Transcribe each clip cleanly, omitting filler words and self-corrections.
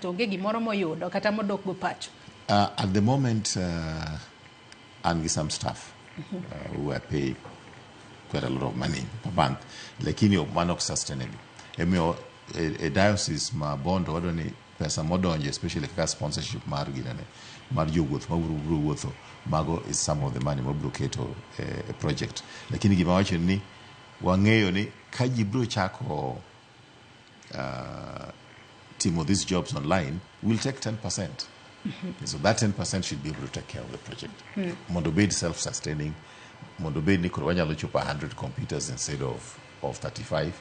To onge gimoro moyudo kata modok go pacho. At the moment, an gi some staff who I pay quite a lot of money per month, lakini mano ok sustainable. Emomiyo e diocese ma Bondo wadwa ni pesa modonjo, especially kaka sponsorship mar ginene mar jowuoth mabiro wuotho, mago is some of the money mabiro keto e project. Lakini gima wacho ni wang'eyo ni ka ji biro chako timo these jobs online, will take 10%. So that 10% should be able to take care of the project. Mondo obed self-sustaining, mondo obed ni koro wanyalo chopo 100 computers instead of 35.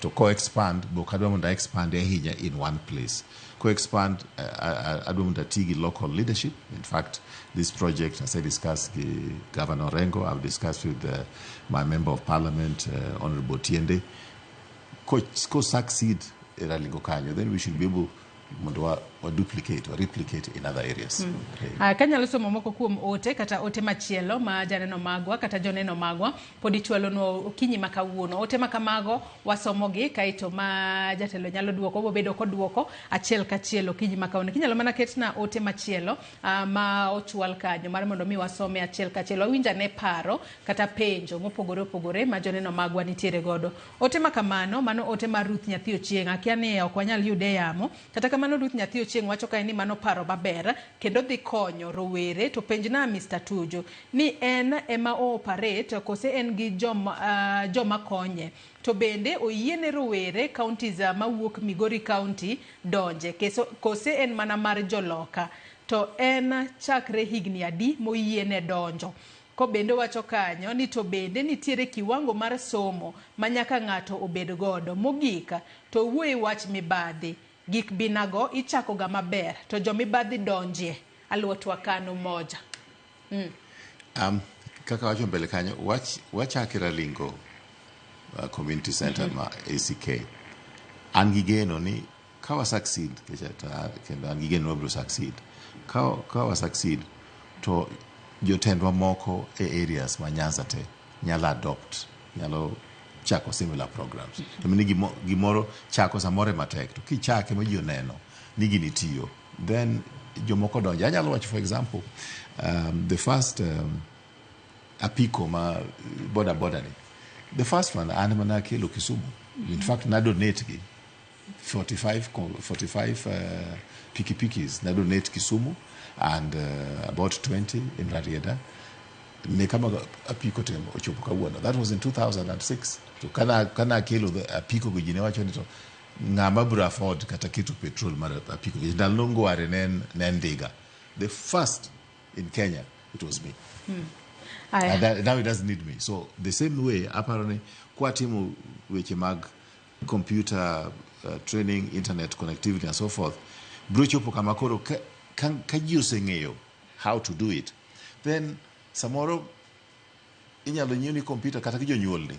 To ko-expand, be ok adwa mondo a expand ahinya in one place. Ko-expand, adwa mondo ati gi local leadership. In fact, this project, as I discussed with Governor Orengo, I've discussed with my member of parliament, Honorable Tiende, ko succeed e Ralingo kanyo, then we should be able mondo wa duplicate or replicate in other areas. Okay. Ah, kanyalo somo moko kuom ote kata ote machielo ma janeno magwa kata joneno magwa pod ichwalonwa okinyi ma kawuono. Ote ma kamago wasomogi kaeto ma jatelo nyalo duoko bobedo koduoko achiel kachiel okinyi ma kawuono. Kinyalo mana ketna ote machielo ma ochwal kanyo mar mondo mi wasome achiel kachiel. Wawinj ane paro kata penjo mopogore opogore ma joneno magwa nitiere godo. Ote ma kamano, mano ote mar Ruth Nyathi Ochieng'. Akia ni ok wanyal yude e yamo. Kata kamano, Ruth Nyathi Ochieng' wacho kae ni mano paro maber kendo dhi konyo rowere. To penjna Mr. Tuju ni en ema o operate kose en gi joma konye? To bende oyiene rowere counties mawuok Migori County donje kose en mana mar joloka? To en chakre higni adi moyiene donjo? Ko bende wacho kanyo ni to bende nitiere kiwango mar somo ma nyaka ng'ato obed godo. Mogik, to wuoye wach mibadhi. Gik binago ichako ga maber to jo mibadhi donjie. Aluotwa kano moja. Kaka wacho mbele kanyo, wachake Ralingo Community Center ma ACK. An gi geno ni ka wa succeed, kendo an gi geno ni wabiro succeed. Ka wa succeed, to jotendwa moko e areas ma Nyanza te nyalo adopt, nyalo chako similar programs. Ni gimoro chako samoro ema tek, to kichake ma ji oneno ni gini tiyo, then jomoko donjo. Anyalo wacho, for example, the first apiko ma boda boda ni, the first one an mana akelo Kisumu. In fact, na donate gi 45 pikipikis na donate Kisumu and about 20 in Rarieda. Ne kama apiko te ochopo kawuono. That was in 2006. To kana akelo the apiko go, ji ne wacho ni to ng'ama biro afford kata keto petrol mar apiko. Ndalo ngware ne en ndiga. The first in Kenya, it was me. Aya. And that, now it doesn't need me. So the same way, apparently, kwatimo weche mag computer training, internet connectivity and so forth, biro chopo kama koro ka ji oseng'eyo how to do it, then samoro inyalo nyiewni computer kata gi jonyuolni,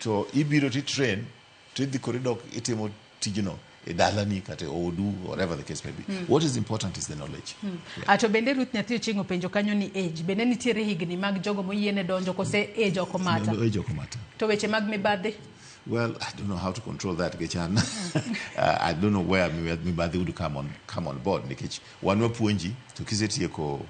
to ibiro ti train to idhi koro idok itimo tijno e dalani kata e odu, whatever the case may be. What is important is the knowledge. Yeah. To bende Ruth Nyathi Ochieng' openjo kanyo ni age. Bende nitiere higni mag jogo moyiene donjo kose age ok omata? No, age ok omata. To weche mag mibadhi? Well, I don't know how to control that, Gechan. I don't know where mibadhi would come on board. Nikech wan wapuonji to kisetieko